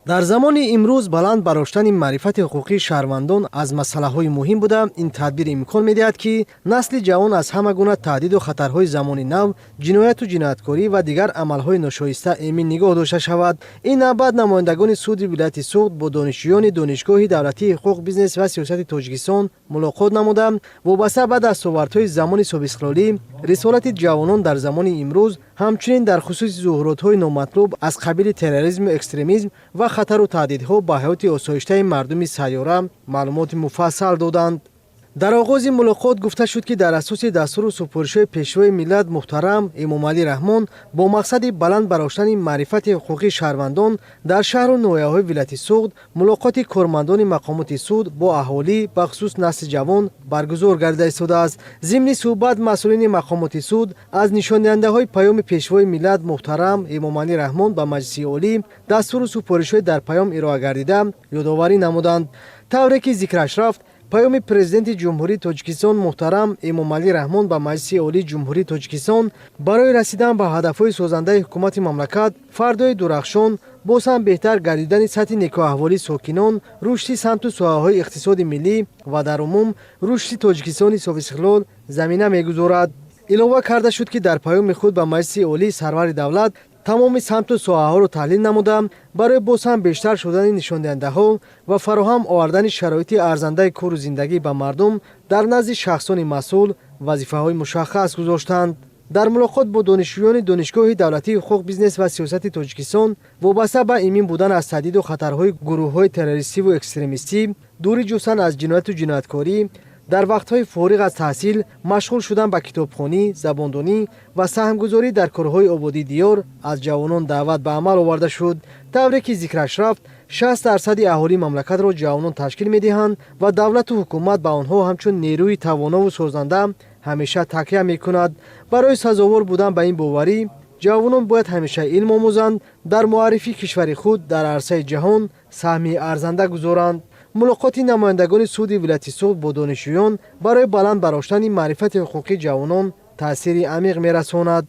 Дар замони имрӯз баланд бароштани маърифати ҳуқуқии шаҳрвандон аз масъалаҳои муҳим буда, ин тадбир имкон медиҳад, ки насли ҷавон аз ҳама гуна таҳдиду хатарҳои замони нав, ҷинояту ҷинояткорӣ ва дигар амалҳои ношоиста эмин нигоҳ дошта шавад. Ин навбат намояндагони суди вилояти Суғд бо донишҷӯёни Донишгоҳи давлатии ҳуқуқ, бизнес ва сиёсати Тоҷикистон мулоқот намуда, вобаста ба дастовардҳои замони соҳибистиқлолӣ, рисолати ҷавонон дар замони имрӯз, ҳамчунин дар хусуси зуҳуротҳои номатлуб аз қабили терроризму экстремизм ва хатару таҳдидҳо ба ҳаёти осоиштаи мардуми сайёра маълумоти муфассал доданд. Дар оғози мулоқот гуфта шуд, ки дар асоси дастуру супоришҳои Пешвои миллат муҳтарам Эмомалӣ Раҳмон бо мақсади баланд бароштани маърифати ҳуқуқии шаҳрвандон дар шаҳру ноҳияҳои вилояти Суғд мулоқоти кормандони мақомоти суд бо аҳолӣ, бахусус насли ҷавон, баргузор гардида истодааст. Зимни суҳбат масъулини мақомоти суд аз нишондиҳандаҳои паёми Пешвои миллат муҳтарам Эмомалӣ Раҳмон ба Маҷлиси Олӣ, дастуру супоришҳои дар паём ироа гардида ёдоварӣ намуданд. Тавре ки зикраш рафт, паёми Президенти Ҷумҳурии Тоҷикистон муҳтарам Эмомалӣ Раҳмон ба Маҷлиси Олии Ҷумҳурии Тоҷикистон барои расидан ба ҳадафҳои созандаи ҳукумати мамлакат, фардои дурахшон, боз ҳам беҳтар гардидани сатҳи некӯаҳволии сокинон, рушди самту соҳаҳои иқтисоди миллӣ ва дар умум рушди Тоҷикистони соҳибистиқлол замина мегузорад. Илова карда шуд, ки дар паёми худ ба Маҷлиси Олӣ сарвари давлат тамоми самту соҳаҳоро таҳлил намуда, барои боз ҳам бештар шудани нишондиҳандаҳо ва фароҳам овардани шароити арзандаи кору зиндагӣ ба мардум дар назди шахсони масъул вазифаҳои мушаххас гузоштанд. Дар мулоқот бо донишҷӯёни Донишгоҳи давлатии ҳуқуқ, бизнес ва сиёсати Тоҷикистон вобаста ба эмин будан аз таҳдиду хатарҳои гурӯҳҳои террористиву экстремистӣ, дурӣ ҷустан аз ҷинояту ҷинояткорӣ, дар вақтҳои фориғ аз таҳсил машғул шудан ба китобхонӣ, забондонӣ ва саҳмгузорӣ дар корҳои ободии диёр аз ҷавонон даъват ба амал оварда шуд. Тавре ки зикраш рафт, 60 дарсади аҳолии мамлакатро ҷавонон ташкил медиҳанд ва давлату ҳукумат ба онҳо ҳамчун нерӯи тавонову созанда ҳамеша такя мекунад. Барои сазовор будан ба ин боварӣ ҷавонон бояд ҳамеша илм омӯзанд, дар муаррифии кишвари худ дар арсаи ҷаҳон саҳми арзанда гузоранд. Мулоқоти намояндагони суди вилояти Суғд бо донишҷӯён барои баланд бароштани маърифати ҳуқуқии ҷавонон таъсири амиқ мерасонад.